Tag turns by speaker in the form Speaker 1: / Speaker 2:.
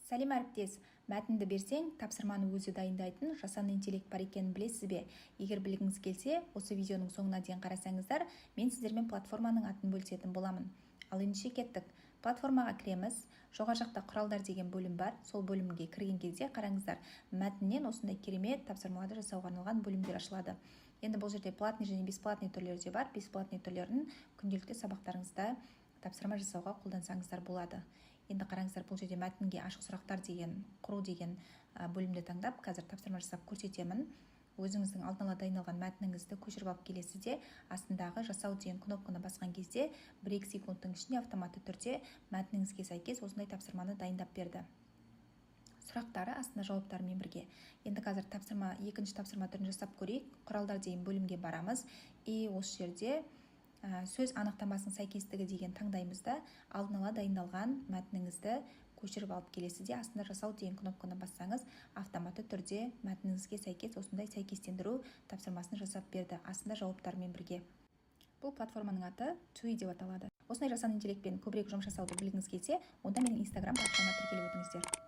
Speaker 1: Сәлем, әріптес! Мәтінді берсең, тапсырманы өзі дайындайтын жасанды интеллект бар екенін білесіз бе? Егер білгіңіз келсе, осы видеоның соңына дейін қарасаңыздар, мен сіздермен платформаның атын бөлісетін боламын. Ал ендеше кеттік. Платформаға кіреміз. Жоғары жақта «Құралдар» деген бөлім бар. Сол бөлімге кірген кезде, қараңыздар, мәтіннен осындай керемет тапсырмаларды жасауға арналған бөлімдер ашылады. Енді бұл жерде платный және бесплатный түрлері де бар. Бесплатный түрлерін күнделікті сабақтарыңызда тапсырма жасауға қолдансаңыздар болады. Енді қараңыздар, бұл жерде «Мәтінге ашық сұрақтар» деген, «Құру» деген бөлімді таңдап, қазір тапсырма жасап көрсетемін. Өзіңіздің алдын ала дайындалған мәтініңізді көшіріп алып келесіз де, астындағы «Жасау» деген кнопканы басқан кезде 1-2 секундтың ішінде автоматты түрде мәтініңізге сәйкес осындай тапсырманы дайындап берді, сұрақтары астында жауаптарымен бірге. Енді қазір тапсырма, екінші тапсырма түрін жасап көрейік. «Құралдар» деген бөлімге барамыз и осы жерде «Сөз анықтамасының сәйкестігі» деген таңдаймыз да, алдын ала дайындалған мәтініңізді көшіріп алып келесіз де, астында «Жасау» деген кнопканы бассаңыз, автоматты түрде мәтініңізге сәйкес осындай сәйкестендіру тапсырмасын жасап берді, астында жауаптарымен бірге. Бұл платформаның аты Tui деп аталады. Осындай жасанды интеллектпен көбірек жұмыс жасауды білгіңіз келсе, онда менің Инстаграм парақшама тіркеліп өтіңіздер.